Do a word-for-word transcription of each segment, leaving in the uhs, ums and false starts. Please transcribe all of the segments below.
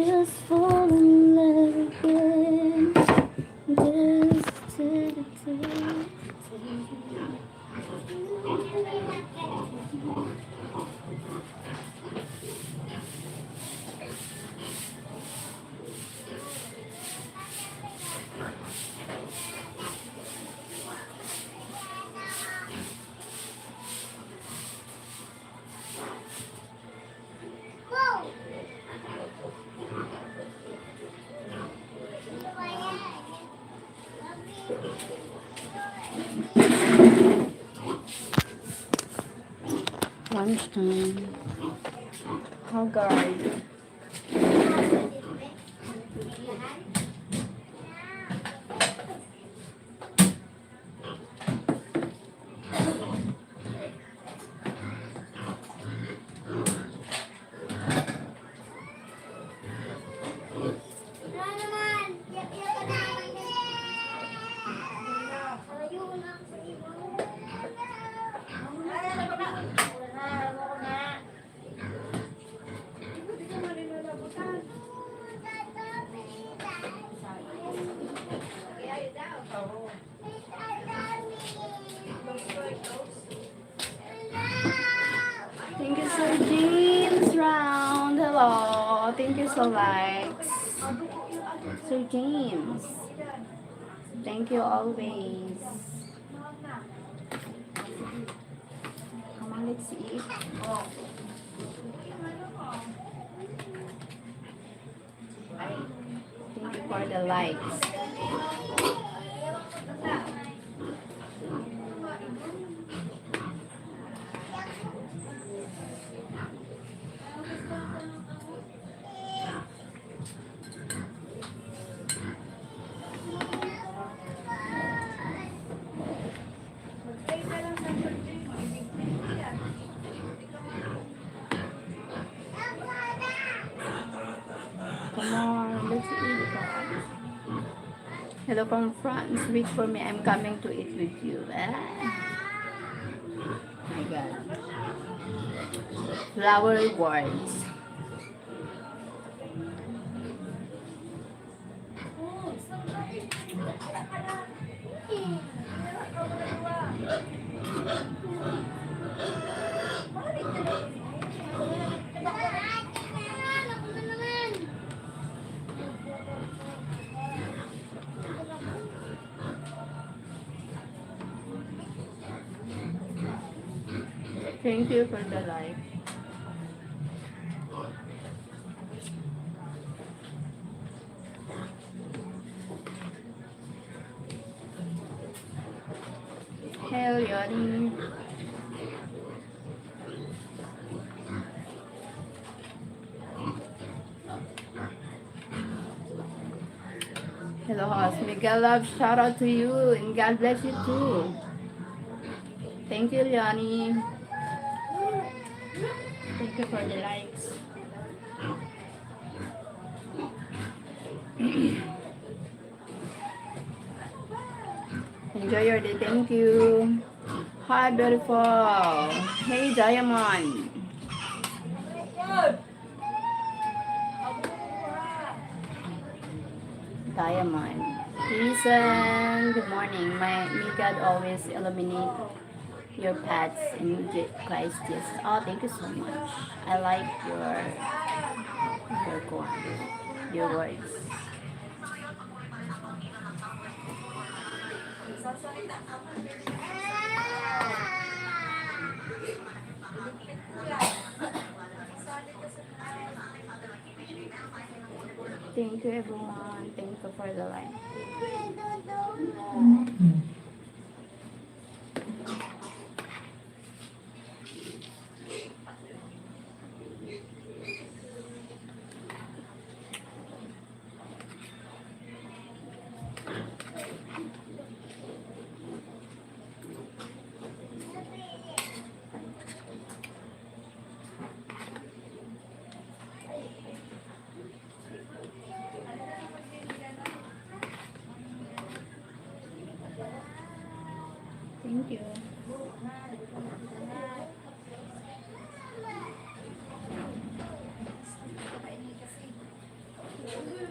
Just fall in love again. Just take a taste. Lunchtime. Haggard. Thank you, Sir James Round. Hello. Thank you, Sir Likes. Sir James. Thank you always. Come on, let's eat. Thank you for the likes. Come on, let's eat, guys. Hello from France. Wait for me. I'm coming to eat with you. Ah. My God. Flower rewards. Thank you for the like. Hell, Yoni. Hello, host. Miguel Love, shout out to you and God bless you too. Thank you, Leonie. Thank you for the likes. Enjoy your day. Thank you. Hi, beautiful. Hey, Diamond. Diamond. Peace and good morning. My, may God always illuminate your paths in Je-, Christ Jesus. Oh, thank you so much. I like your, your, your words. Thank you, everyone. Thank you for the life. Thank you. Thank you.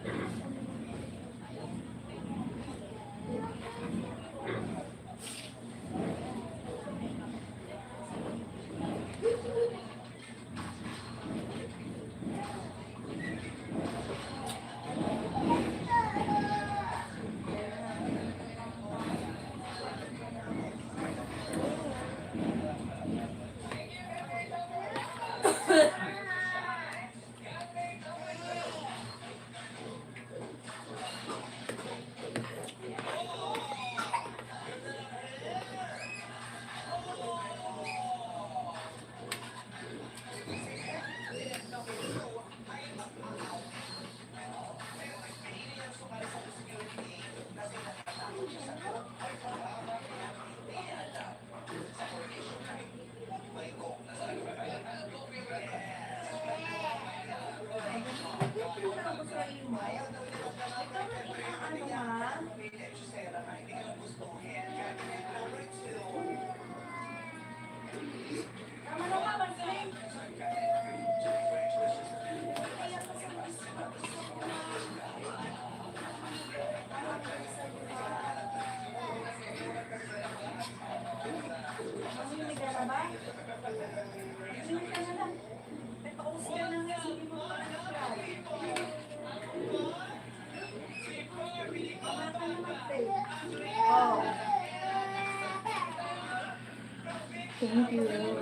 Thank you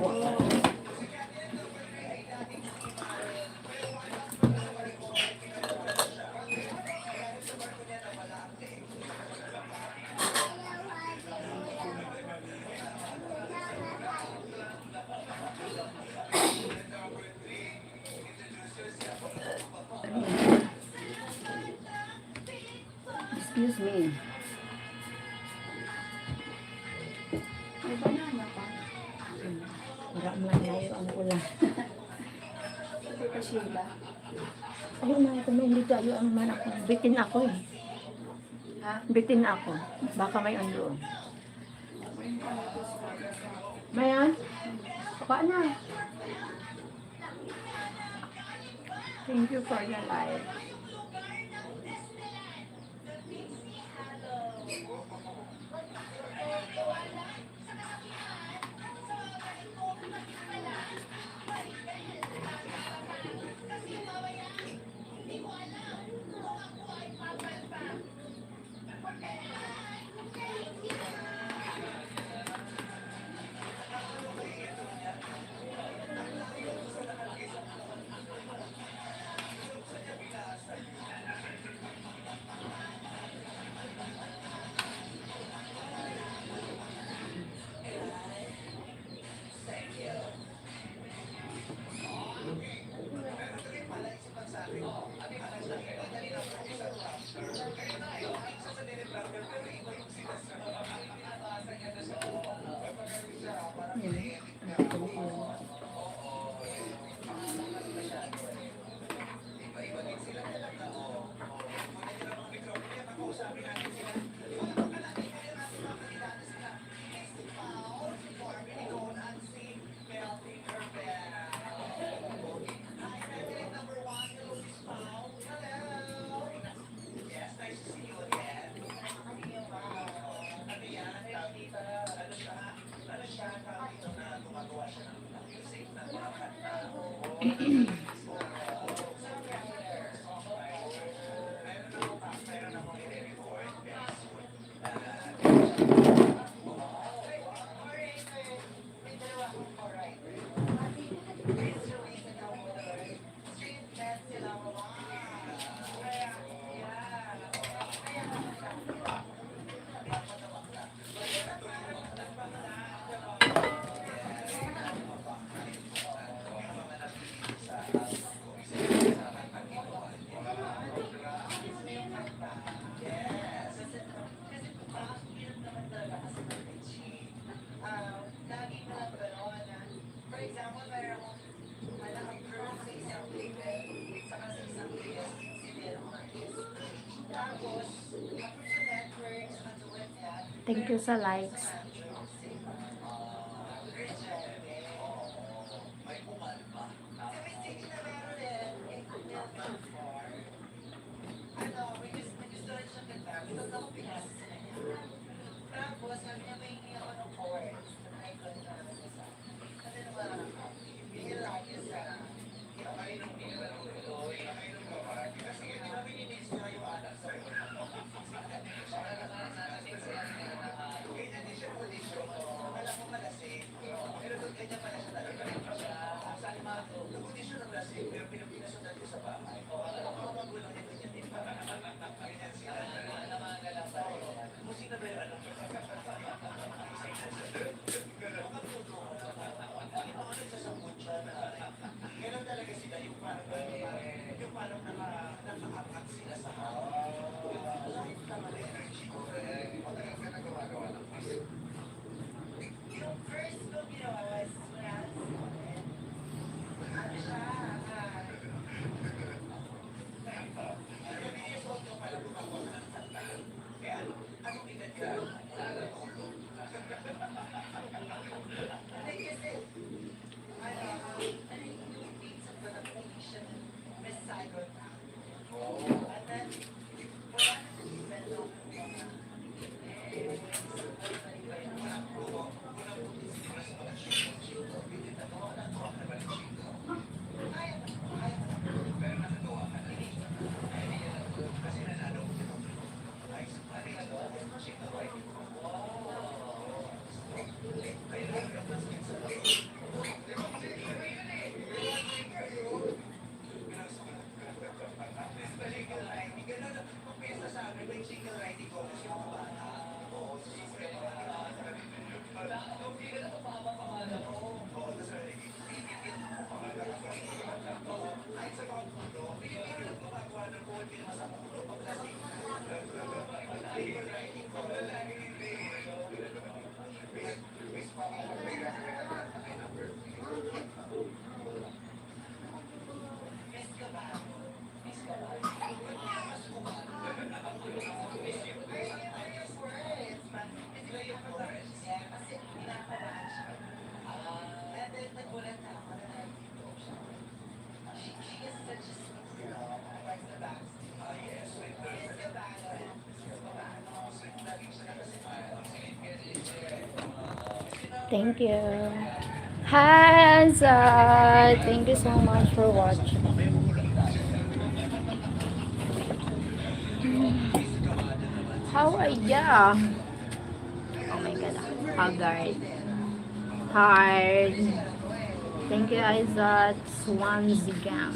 po. Excuse me. May banana pa. Wala man na yung ang ulan. Ito pa, Sheila. Ayun na, ito na, hindi tayo ang man ako. Bitin ako eh. Ha? Bitin ako. Baka may ang doon. Mayan? Baka na. Thank you for the life. Thank you sa likes. Thank you. Hi, Azad. Thank you so much for watching. How are ya? Oh my God. Haggard. Hard. Thank you, Aizat. Swan Zigam.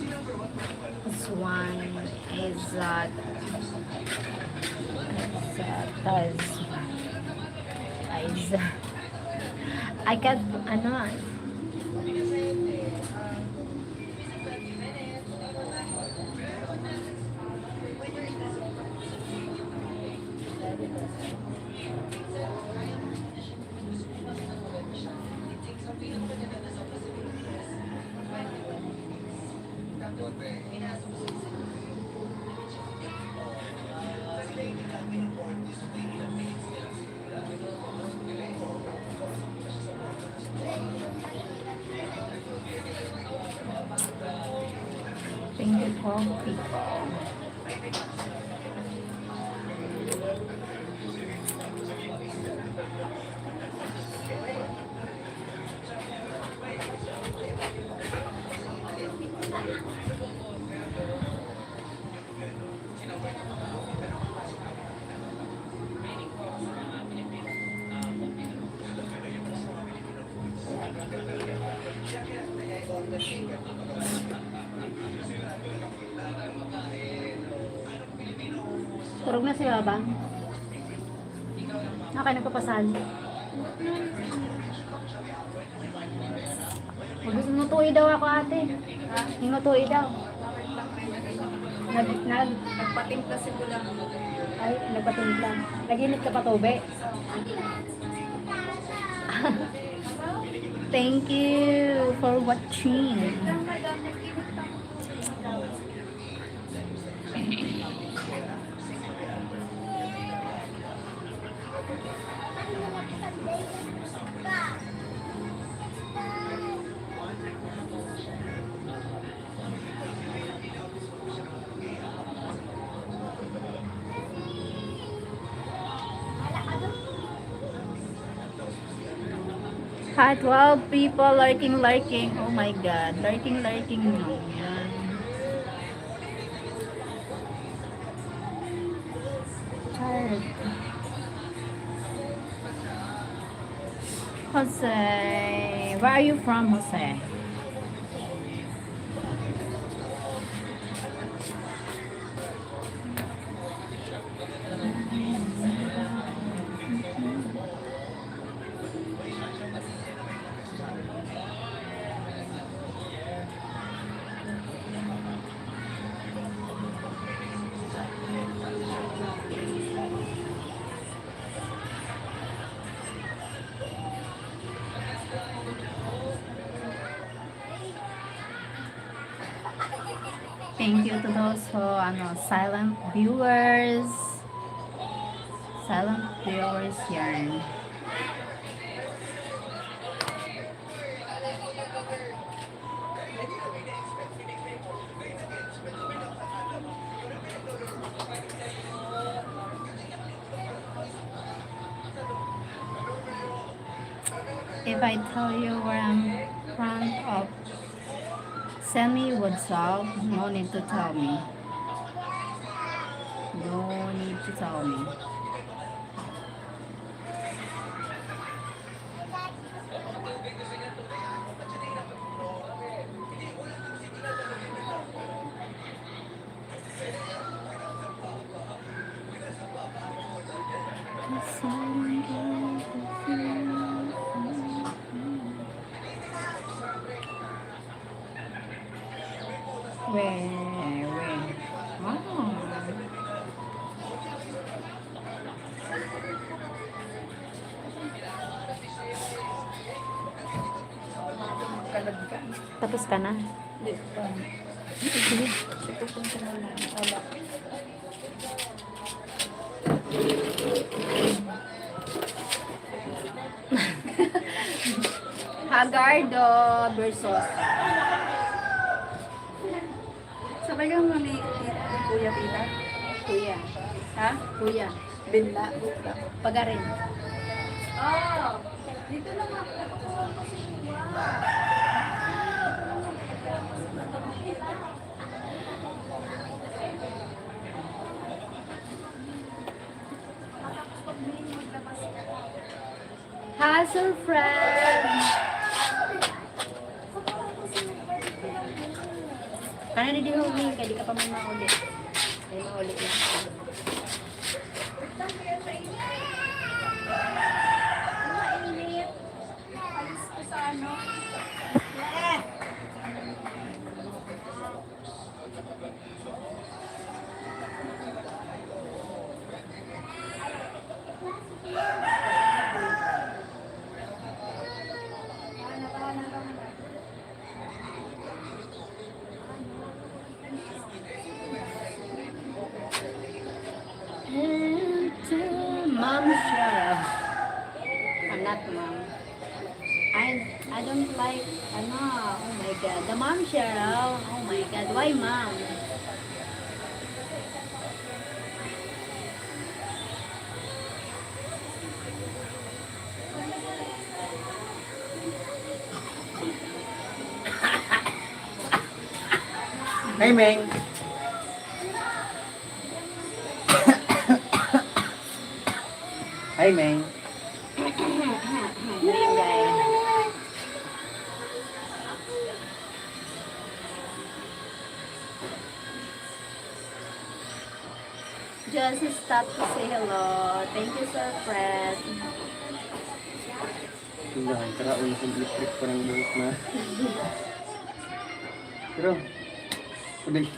Swan Aizat. Aizat. Aizat. I can't, ano, Thank you po, people. Tulog na si Baba. Okay, nagpapasal. Mag-, nutui daw ako, ate. Ha? Nutui daw. Nag-, nag- Nagpatimpla si Bulang. Ay, nagpatimpla. Nag-init ka pa tubig? Thank you for watching. Ha, twelve people liking, liking. Oh my God. Liking, liking. No. Yan. Tired. Jose, where are you from, Jose? Thank you to those who, ano, silent viewers. Silent viewers yan. If I tell you where I'm from, of send me WhatsApp, no need to tell me. No need to tell me. We, we. Wow. Tapos ka na? Hindi pa. Sige. Sige, punta na lang. Wala. Hagardo versus. Sabay kang ni, ni, ni Kuya Pita? Kuya. Ha? Kuya. Binla. Pagarin. Oh, dito na nga. Hi, Sir Fred! Kaya na di mo, Ming, kaya di ka pa man mauli. Ay, mauli na. Mainit. Alis ko sa ano. And to Ma'am Cheryl. I'm not Ma'am. I, I don't like, ano, oh my God. The Ma'am Cheryl. Oh my God. Why Ma'am? Hi, Meng. Hi, Meng. Just stop to say hello. Thank you, Sir Fred. Tindahan, karaon sa electric, parang buhok na. Pero, sabi.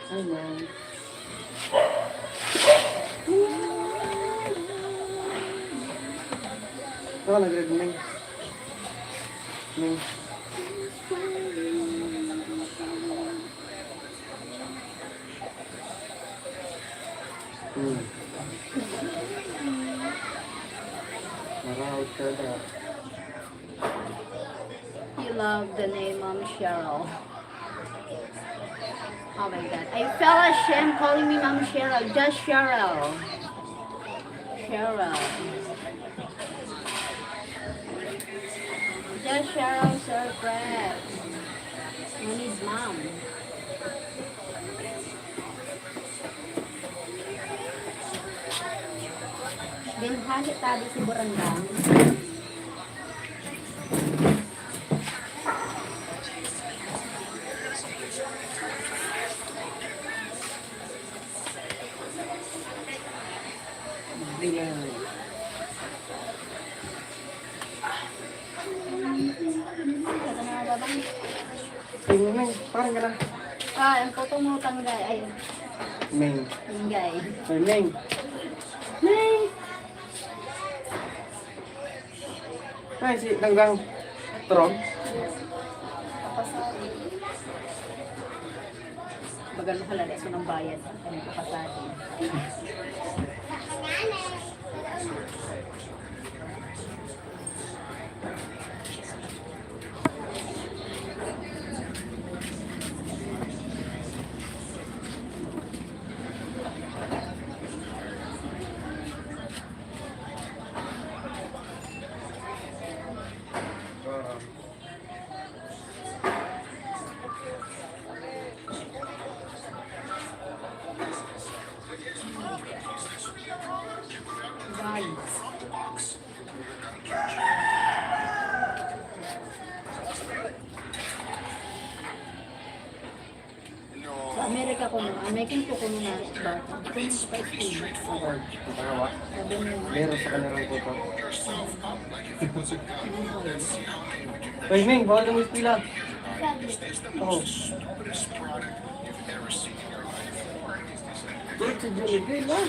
Hi, ma'am. Baka nag-red na yun. Neng. Hmm. Proud ka na. You love the name Ma'am Cheryl. Oh my God. I feel ashamed calling me Ma'am Cheryl. Just Cheryl. Cheryl. Just Cheryl, Sir Fred. No need Ma'am. Binhasi tabi si Burandang. Tingnan, parang gano'n. Ah, ang photo mo, tanggay. Ay, Ming. Tanggay. Ay, Ming. Ming! Ay, si Danggang Turog. Bagal mo pala, so nang bayad. Ano ka pa sa atin? Sa Amerika ko na, American ko ko na ba? Ito yung sa Spain. Sabi mo, meron sa kanilang kuko. Uy, Ming, bawal ka mag-eskwela. Oo. Tulog si Jollibee, no?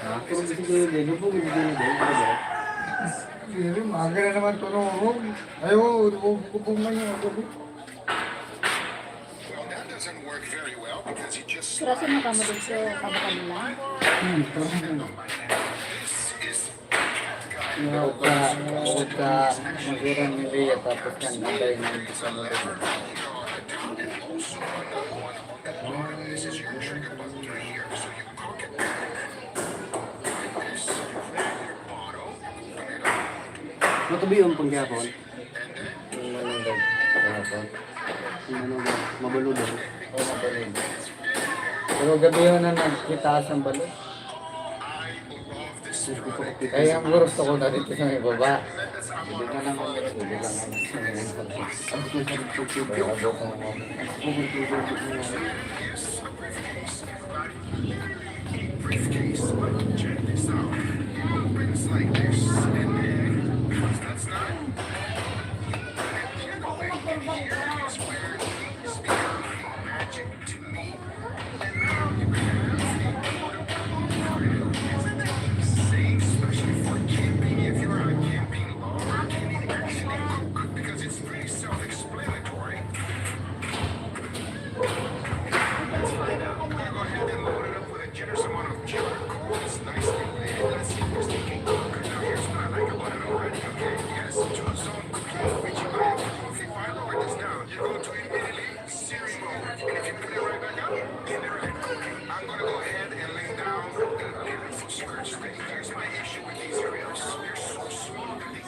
Ha? Tulog si Jollibee, lubog si Jollibee, ano ba? Hindi, maaga na naman tulog. Ay, oo, lubog man yung gabi. Well, that doesn't work very well because he just Pero sino ka mo dito? Kabakan lang? Hmm, parang ano. Yung sa, yung sa Magurang ni Lea, tapos kan Anday ng Samuel. Matubi yung pangyapon. Yung manunggag. Kahapon. Yung manunggag. Mabalod ako. Oo, mabalod. Pero gabi yun na nagkitaas ang balod. Ay, ang gusto ko na dito sa may baba. Hindi na lang ang gusto ko lang ang sa may baba. Kaya abot ko mo. Briefcase. Check this out. It opens like this, and then, that's not. Here is where things become magic to me. And now you have a portable grill. Isn't that safe, especially for camping? If you're on a camping or can you actually cook? Because it's pretty self-explanatory. Let's find out. I'm gonna go ahead and load it up with a generous amount of charcoal. It's nicely lit. Let's see if this thing can cook. Now, here's what I like about it already, okay? Yes, two-zone cooking, which you buy a coffee parlor or just now. You go to immediately, searing mode. And if you put it right back up, then they're at cooking. I'm gonna go ahead and lay down the beautiful scratch thing. Here's my issue with these grills. They're so small that they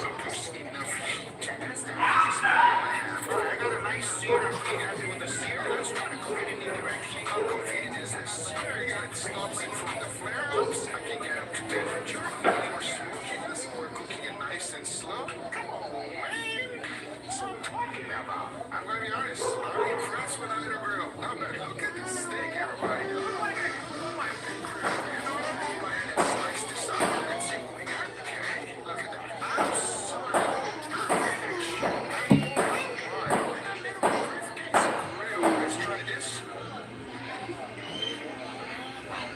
don't produce enough heat. That's the biggest problem I have. I got a nice sear. Be happy with the sear. Let's try to cook it in the direct heat. How convenient is this? Here you go. It stops it from the flare-ups. I can get up to temperature. More smokiness. We're cooking it nice and slow. Come on, man. That's what I'm talking about. I'm gonna be honest. I'm impressed with the little grill. Now, but look at this steak, everybody. Look at that. Oh my God. You know what I mean by it? Slice this up. Let's see what we got. Okay, look at that. Absolute perfection. I mean, come on. That little briefcase grill. Let's try this.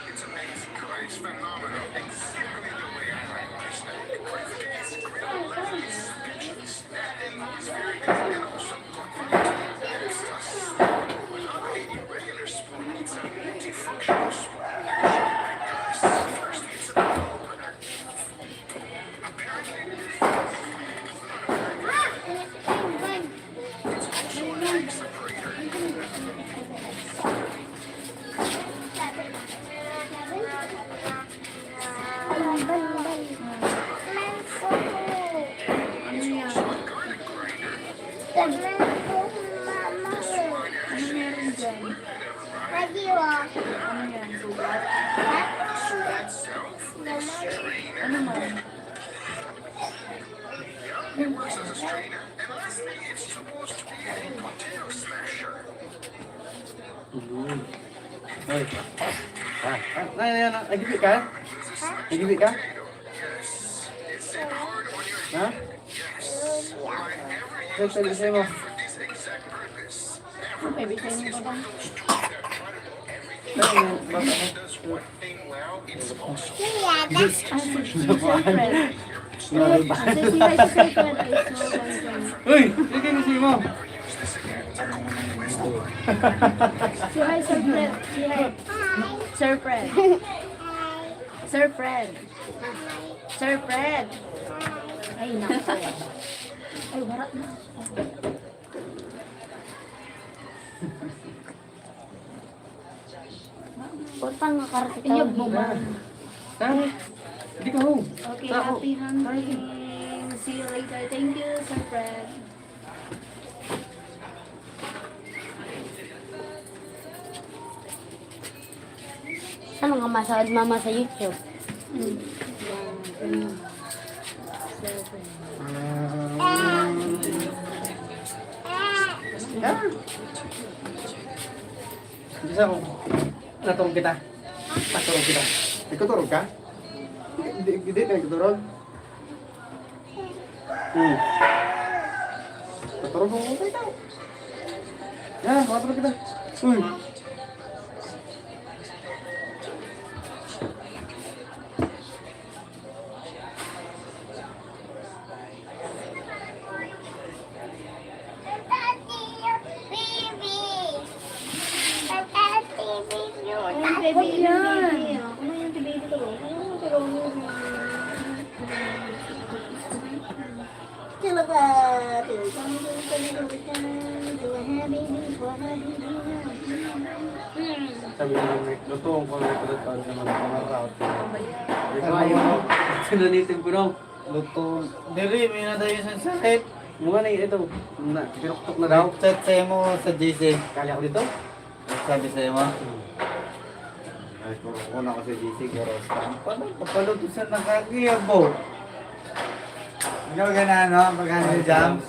It's amazing, guys. Phenomenal. Exactly the way I like my steak. Briefcase grill left me speechless. That thing was very good and also convenient. It's a spoon, but not a regular spoon. It's a multifunctional spoon. First, it's a double. Balbal. Mango. Ano yan? Mango, mama. Ano meron dyan? Madiwa. Ano yan? Sugat? Mama. Ano man? Mm. Hoy. Ah, ah, na, na, na, nagibi ka? Nagibi ka? Ha? Ano sabi sa'yo mo? Ano sabi sa'yo mo, Papa? Ano yung bata mo? Kuya, that's Sir Fred. Sir Fred. Ay, si Sir Fred. Uy! Sige, sige mo. Si hi, Sir Fred. Si hi. Sir Fred. Sir Fred. Sir Fred. Ay, nako. Ay, wala na. Utang na karta. Inyog mo ba? Ha? Hindi ka home. Okay, happy hunting. See you later. Thank you, Sir Fred. Ano nga masahod, mama, sa YouTube? Mm. Mm. Ah. Bisa ko. Naturog kita. Naturog kita. Ikaw turog ka? Hindi, hindi na ikaw turog. Hmm. Naturog ko, okay daw. Yan, makaturog kita. Uy. Ay, baby, yan. Ako na yung baby ko. Ano yung baby ko? Sabi niya, "May luto ko, may pinatawag naman ako ng route." Di ba yun? Sinanitin ko, no? Luto. Diri, may na tayo sa sakit. Mga na ito. Na, pinuktok na daw. Chat sa'yo mo sa G C. Kali ako dito? Sabi sa'yo mo? Ay, puro ko na ako sa G C, garo stamp. Paano? Papaluto sa nakakiyabo. Ikaw gana, no? Pagkano yung jams?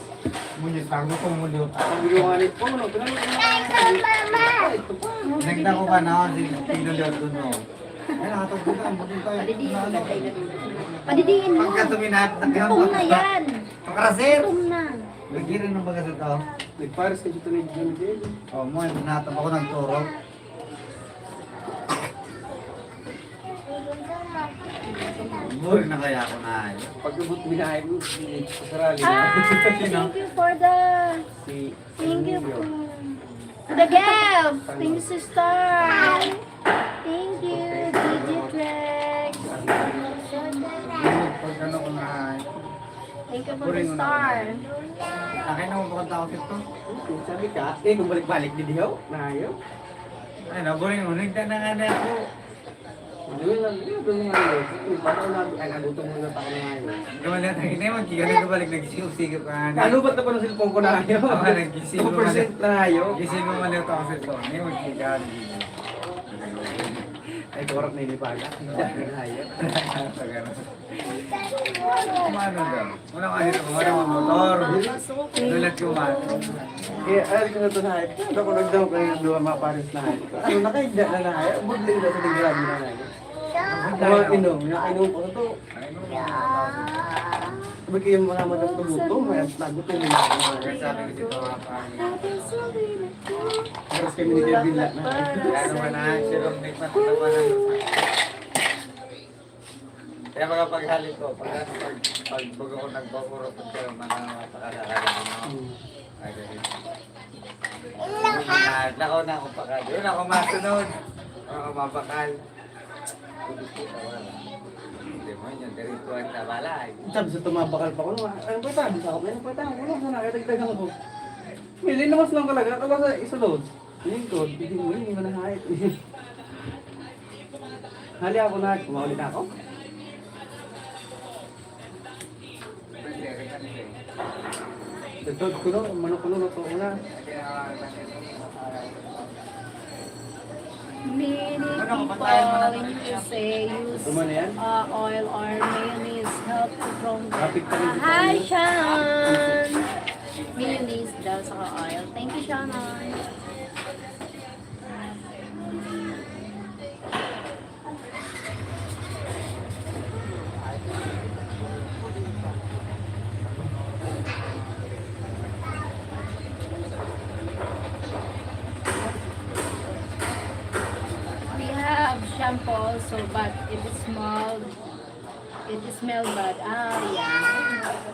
Munyos lang, gusto mo luto. Ang ginawa ni Paul, no? Pinalo ko na. Ay, ito pa, no? Nagda ko pa, no? Si Pino Leon dun, no? Ay, nakatagpo na. Buti tayo. Padidiin mo na tayo na dito. Padidiin mo. Pagka tuminat, Gutom na yan. Pakarasir. Gutom na. Lagi rin ng bagas ito. Nagpares ka dito na yung John Kelly. Oh, mo, natap ako ng turo. Boring na kaya ako na, eh. Pag-abot mo na, ay, sarali na. Hi! Sino? Thank you for the, Si thank you Emilio. For the gift! Thank you, sister! Thank you, Digitrex! Pag ano ko na, eh. Thank you for the star! Akin na mo pakanta ako ito. Sabi ka, eh, kung balik-balik, di dihaw, na ayaw. Ay, naboring mo. Nagda na nga na ako. Doon lang, doon, doon nga yun. Yung bata na, ay, nagutom muna pa ako ngayon. Gawin natin, hindi, magkikita ka balik, nagsisigap ka nga na. Nalubat na pa ng cellphone ko na ngayon. Ako nga, nagkisig mo Two percent na ngayon. Gising mo mali ako sa cellphone. Hindi, magkikita. Ay, korok na inipaga. Hindi na ngayon. Pag ano. Kumano daw? Wala ka dito, wala ka motor. Dulat yung man. Kaya, ay, ko na ito na hype. Ako nagdaw ko yung duwa mga pares na hype. Ano, nakaigda na na hype. Budli na sa tigurado na hype. Mga inom, yung inom ko ito. Sabi ko yung mga matang tumuto, may nagutom yung mga Sabi ko dito mga pares. Tapos kami ni Kevin lang na. Kaya naman na, sirong may patatawanan. Kaya mga paghalik ko, pag, pag, pag bago ko nagbakuro, pag kayo, mga pakakakala mo. Hmm. Ay, ganun. Ah, nako na akong pakal. Yun ako masunod. Ako mabakal. Hindi mo yun, diretso ang sa balay. Sabi sa tumabakal pa ko, ano ba sabi sa ako? Ano ba tayo? Wala ko na, kadagdagan ko. May linawas lang talaga, ako sa isulod. Lingkod, hindi mo, hindi mo na kahit. Hali ako na, kumaulit ako. Tutod ko no, manok ko no, luto ko na. Many people in U S A use, Tama na yan? uh, oil or mayonnaise help to strong. Rapid pa rin Ah, hi, kita. Shannon! Mayonnaise daw sa oil. Thank you, Shannon. We have shampoo also, but it is small. It smell bad. Ah, yeah.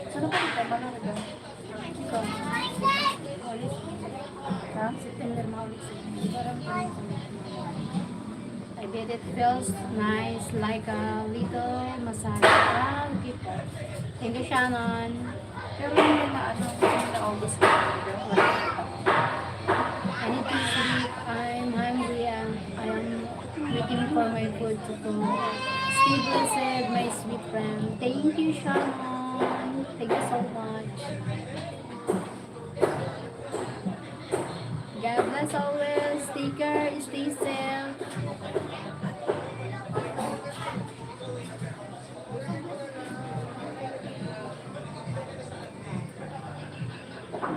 Saan ka nagtatrabaho? Ikaw? Ha? September, mga weeks. I bet it feels nice, like a little massage. Ah, okay po. Thank you, Shannon. Pero hindi na, ano, hindi na August. I need to sleep. I'm hungry and I am waiting for my food to come. Stay blessed, my sweet friend. Thank you, Shannon. Thank you so much. God bless always. Take care. Stay safe.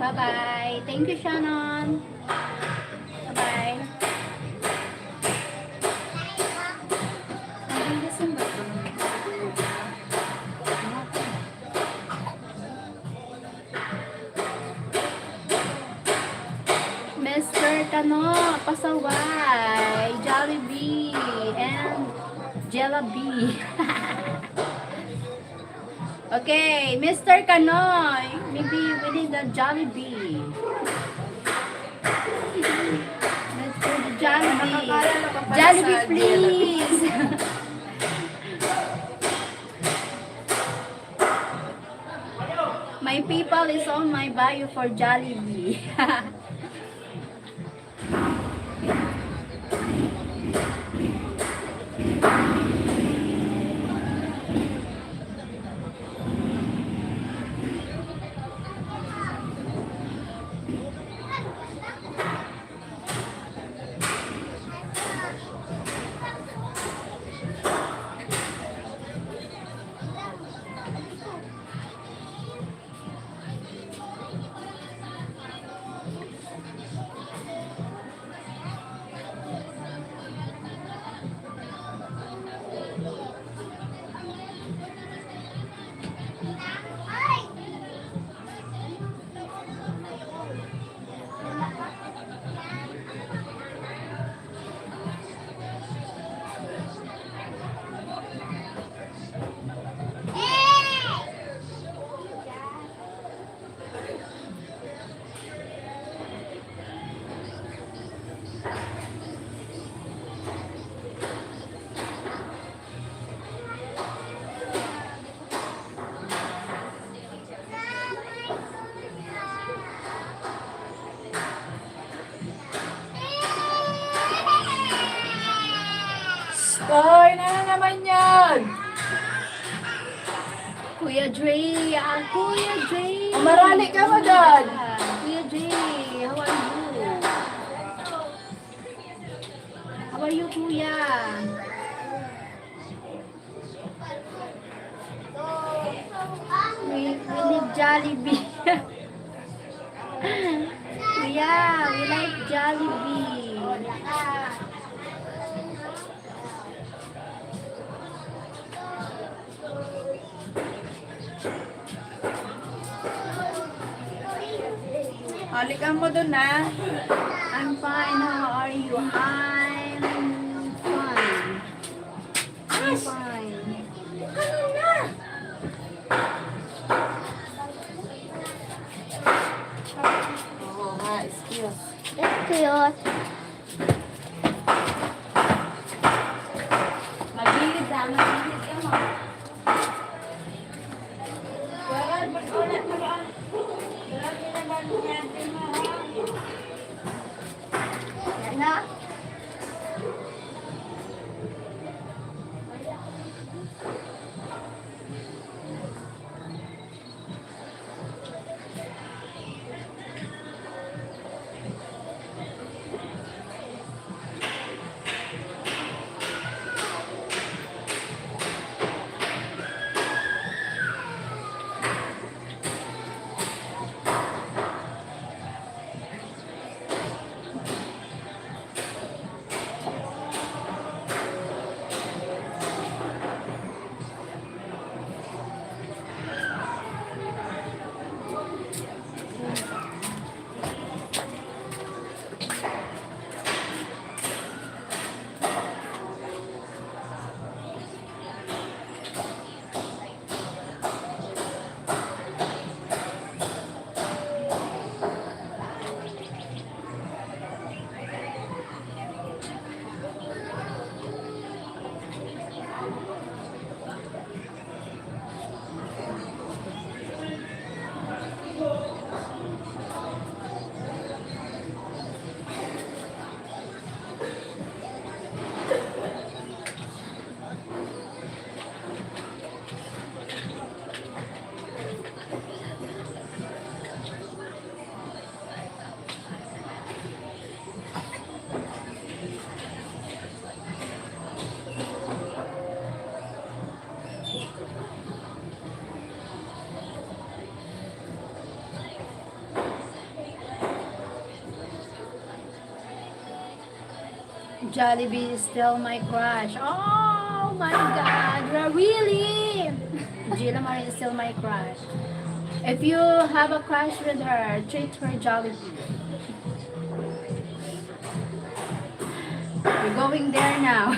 Bye-bye. Thank you, Shannon. Bye-bye. Hanggang December pa naman. Mister Kano, pasaway, Jollibee, and Jellabee. Okay, Mister Kanoy, maybe we need a Jollibee. Let's go to Jollibee. Jollibee, please. My PayPal is on my bio for Jollibee. Dre, ah, Kuya Dre. Umarali ka mo, Dad. Ah, Kuya Dre, how are you? How are you, Kuya? We, we need Jollibee. Kuya, we like Jollibee. Halikan mo dun, ah. I'm fine. How are you? I'm fine. I'm fine. Oo nga, excuse. Excuse. Magilid, ah. Magilid ka mo. Yan na. Jollibee is still my crush. Oh my God, really? Jilla Marie is still my crush. If you have a crush with her, treat her Jollibee. We're going there now.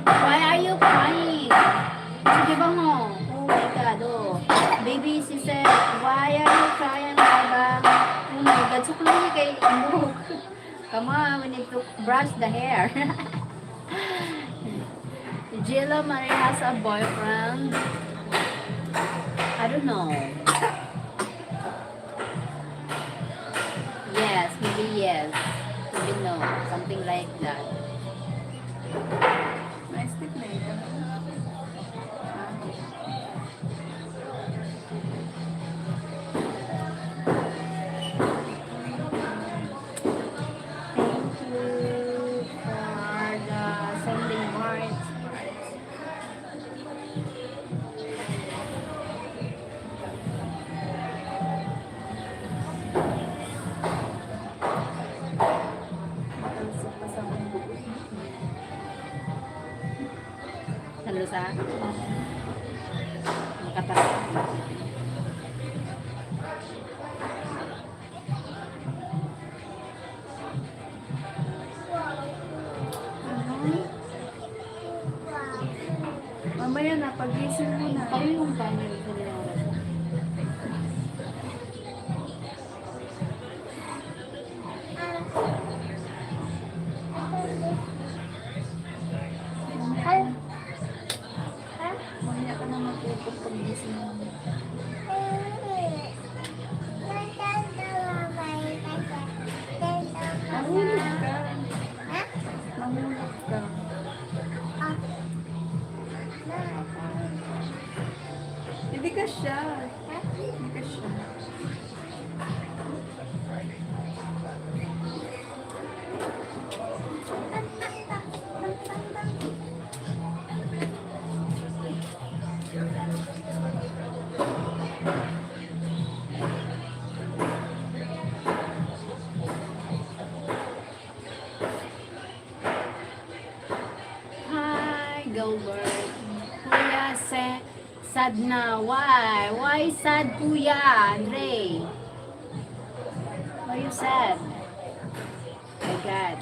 Why are you crying? Sige ba mo? Oh my God, oh. Baby, she said, "Why are you crying, Baba?" Oh my God, suklon niya kay Ambok. Come on, we need to brush the hair. Jilla Marie has a boyfriend. I don't know. Yes, maybe yes. Maybe no. Something like that. May stick na ito. Thank you for the sending hearts. Ano sa? Makatas. Mamaya na, pagising mo na. Kayo yung panyo, yung kanya. Mamaya ka na matulog pag gising mo. Mahulog ka. Mahulog ka. Hindi ka siya. Hindi ka siya. Hi, Gilbert. Kuya, se-, sad na. Why? Why sad, Kuya Andre? Why you sad? My God.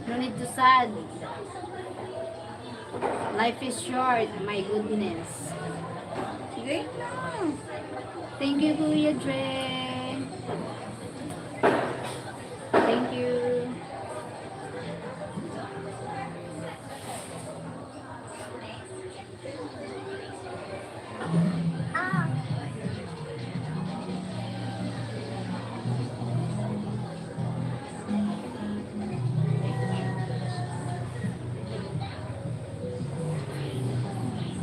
No need to sad. Life is short. My goodness. Great na. Thank you, Kuya Dre. Thank you.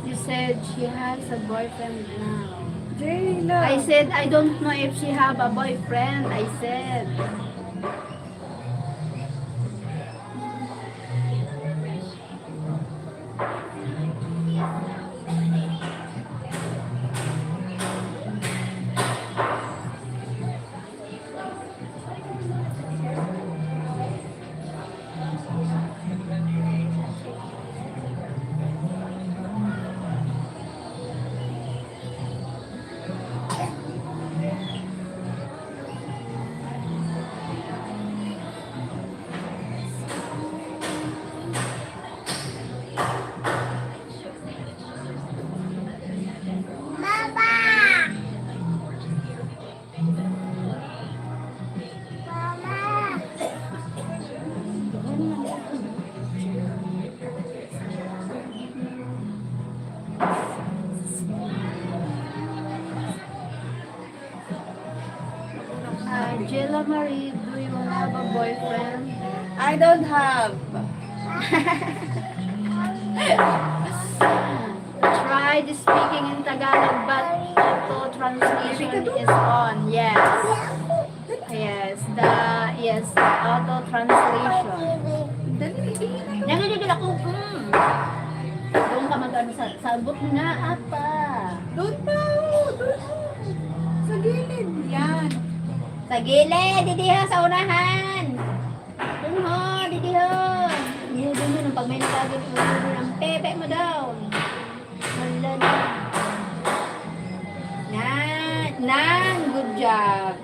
You said she has a boyfriend now. Jayla. I said, "I don't know if she have a boyfriend," I said. Ah, Jella Marie, do you have a boyfriend? I don't have. Try speaking in Tagalog, but auto translation is on. Yes. Yes, the, yes, the auto translation. Dali, dali na to. Dali, dali, ako, mm. Doon ka mag-ano sa, sabot na, apa. Doon pa, oh, doon, oh. Sa gilid, yan. Sa gilid, didi ha, sa unahan. Doon ho, didi ho. Yun, doon, doon, pag may nagagawin, ulo ng pepe mo daw. Wala na. Yan, nan, good job.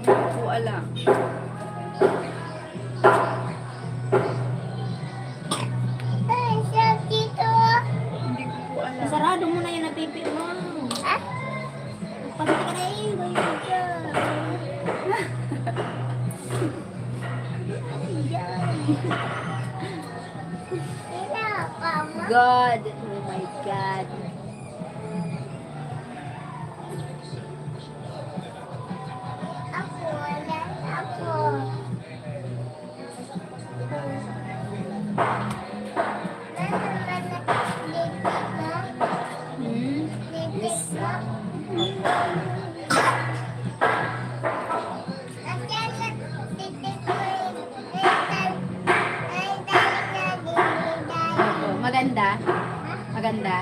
Hindi ko alam. Ay, siya dito. Hindi ko po alam. Sarado mo na yung napipi mo. Ah? Pagkita ka na eh, ganyan ka. Ay, yan. Wala pa, ma. God, oh my God. Ako, wala ako. Hmm? Yes. Maganda? Maganda?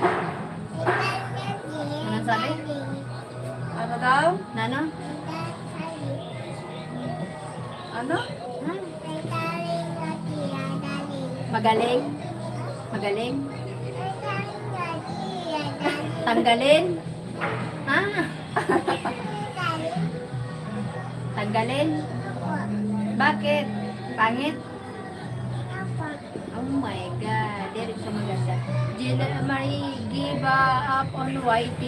Ikaw? Nano? Ano? Ha? Magaling? Magaling? Tanggalin? Ah. Tanggalin? Bakit? Pangit? Oh my God, diri siya maganda. Jella Marie give up on Y T.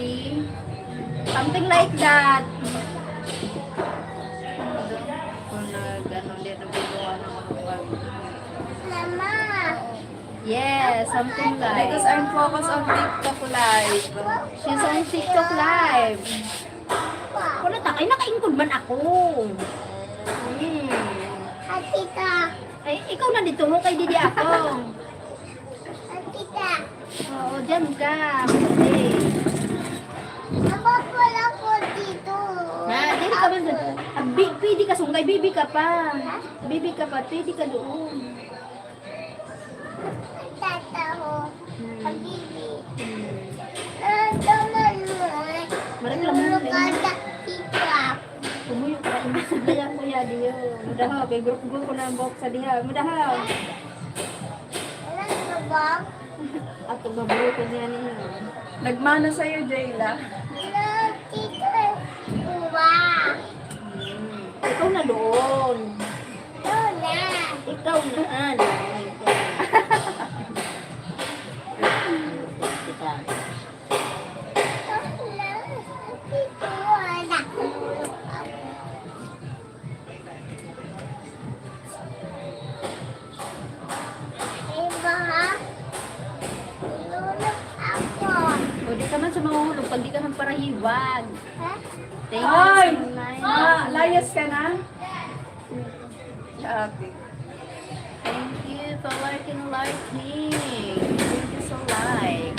Something like that. Kung nag-ano, hindi na binuha ng mga Mama. Yes, something like. Because I'm focused on TikTok live. She's on TikTok live. Wala ta, ay, nakaingkod man ako. Hmm. Ate ka. Ay, ikaw na dito mo, kay didi ako. Ate ka. Oo, dyan ka. Okay. Ako pala ko dito. Ha, dili ka man dun. Ah, bi-, pwede ka sungay, baby ka pa. Ha? Baby ka pa, pwede ka doon. Tataho. Hmm. Habibi. Hmm. Ah, tama naman. Mareklamo na Tulog ka din. Sa TikTok. Tumuyo ka, imbis na yan, kuya, diyo. Mudahaw, kay gurok-gurok ko na ang buhok sa diha. Mudahaw. Wala sa bag. Ato, babuhok ko niya ninyo. Nagmana sa'yo, Jayla. Wala, tita. Uwa. Hmm. Ikaw na doon. Ikaw na. Ikaw na. Ah, doon. Ikaw na. Kita. Iba, ha? Tulog ako. O, di ka man sa mahulog pag di ka magparahiwag. Ha? Thank you Ay! So much. Ah, layas ka na? Grabe. Thank you for liking, liking. Thank you so like.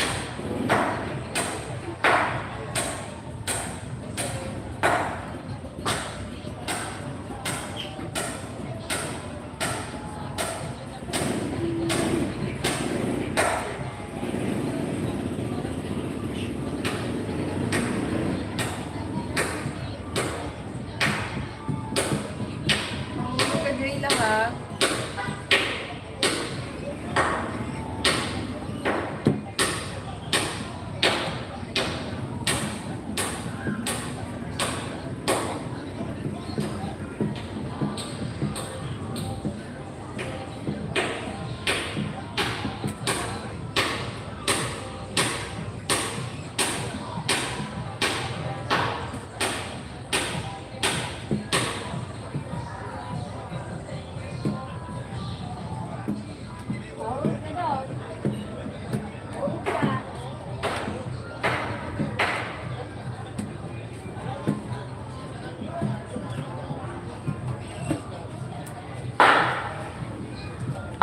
Mahulog ka, Jay, lang, ha?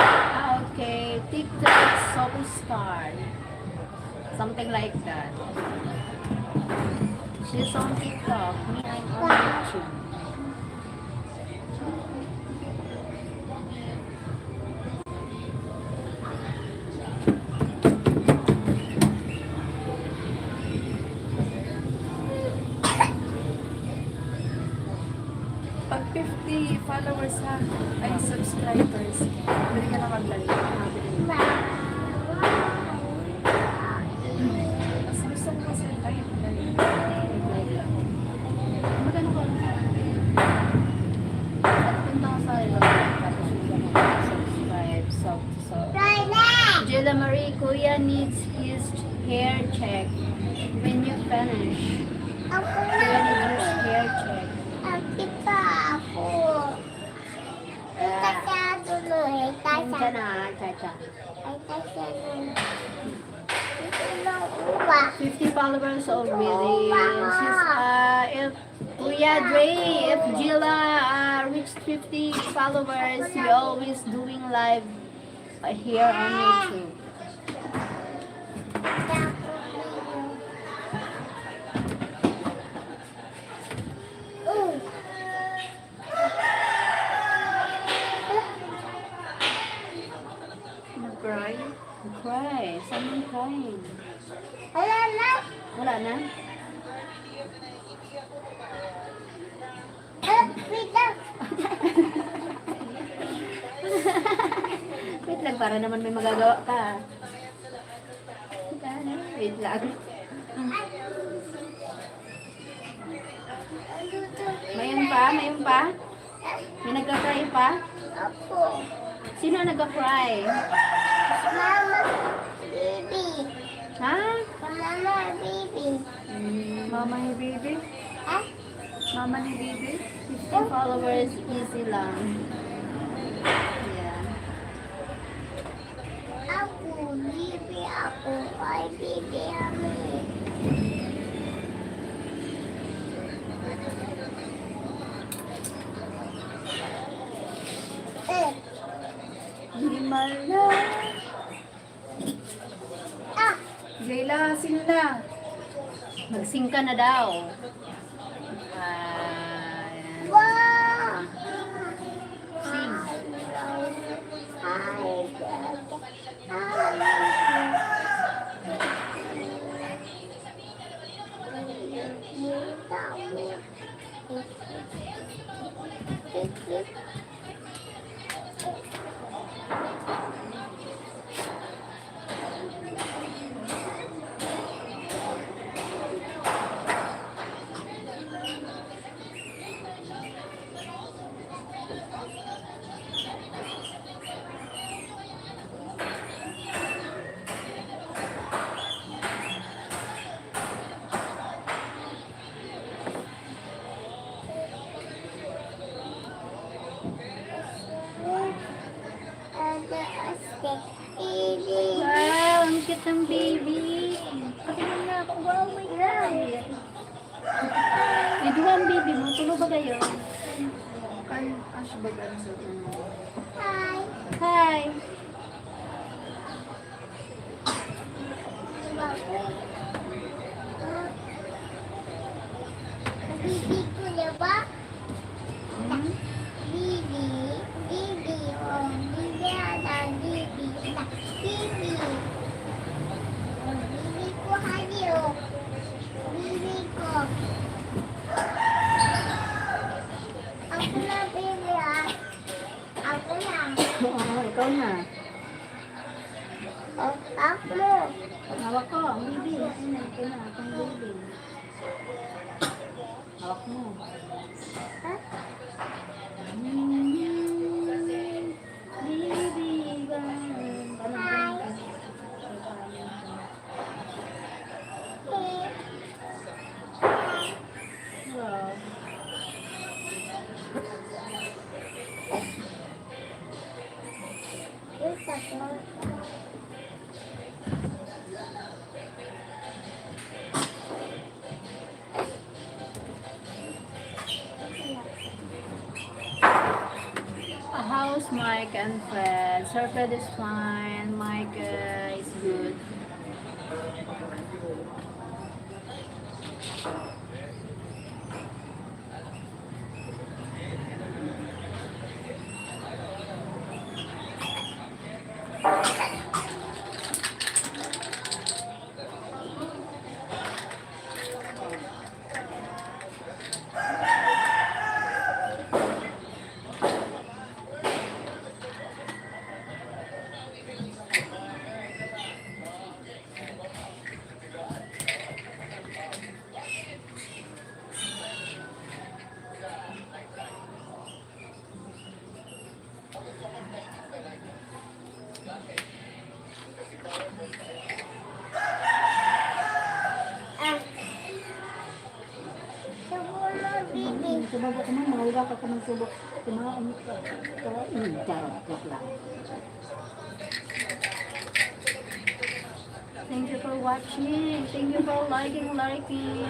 Ah, okay. TikTok Soul Star. Something like that. She's on TikTok. Me, I'm on YouTube. Pag fifty followers ha, ay subscribers, pwede ka na mag-live. Mas gusto ko kasi live, live. Magkano ka? Punta ka sa live, tapos yung subscribe, sub-, sub-, Jella Marie, Kuya needs his hair check when you finish. Ako Kuya needs his hair check. Ako pa ako. Ito siya tuloy. Ito siya. Diyan na, Chacha. Ito siya tuloy. Ito na uwa. Fifty followers already. Uwa. She's, uh, if Kuya Dre, if Jilla, uh, reached fifty followers, we always doing live, uh, here on YouTube. Nag-cry? Nag-cry. Someone crying. Wala na. Wala na? Para naman may magagawa ka. Wait lang. Mayroon pa? Mayroon pa? May nagka-cry pa? Opo. Sino ang nagka-cry? Mama, baby. Ha? Mama, baby. Hmm. Mama ni baby? Ha? Mama ni baby? Fifty followers, easy lang. Yeah. Ako, bibi ako. Ay, bibi ako. Eh. Lima na. Ah! Jayla, sino na? Magsing ka na daw. Ayan. Wow! Sing. Wow, ang cute ng baby. Patingin nga ako. Wow, my God. May duha ang baby mo. Tulo ba kayo? Kan, ash ba gani sa Hi. Hi. Bibi ko na ba? Hmm? Bibi, bibi, oh, bibi, ada, bibi, ada, bibi. Oh, bibi ko, hali, oh. Bibi ko. Ako na, bibi, ah. Ako na. Oo, ikaw na. Oh, ako. Hawak ko, ang bibi. Ayun na, ito na, itong bibi. Hawak mo. Ha? Bibi, ba? Hi. Wow. How's Mike and Fred? Sir Fred is fine. Mike, uh, is good. Ah. Subo na, bibi. Subo ka man, mawala ka ka ng subo. Kumain ka. Kain ka. Joke lang. Thank you for watching. Thank you for liking, liking.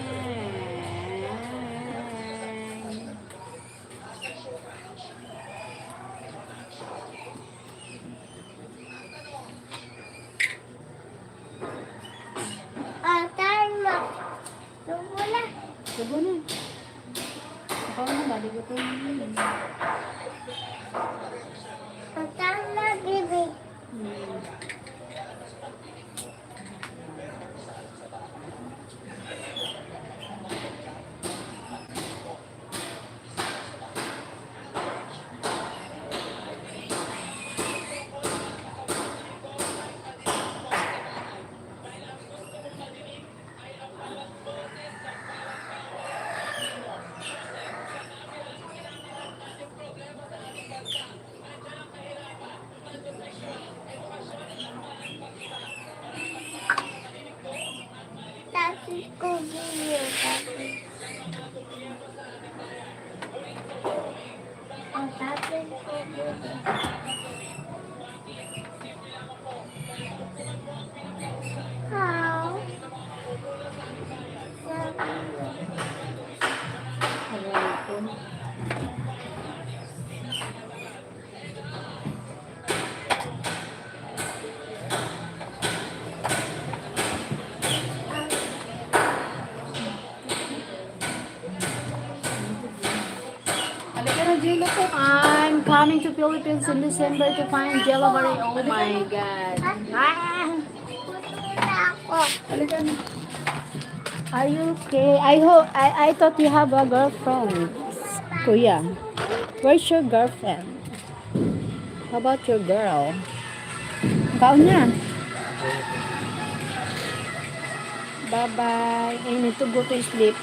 Ah, time na. Subo na. Subo na. Ikaw na, balik ito na yun. Ang time na, bibi. Hmm. I'm coming to Philippines in December to find Jello Marie. Oh my God. Ah! Are you okay? I hope I, I thought you have a girlfriend, Kuya. Where's your girlfriend? How about your girl? Kaon niya. Bye-bye. I need to go to sleep.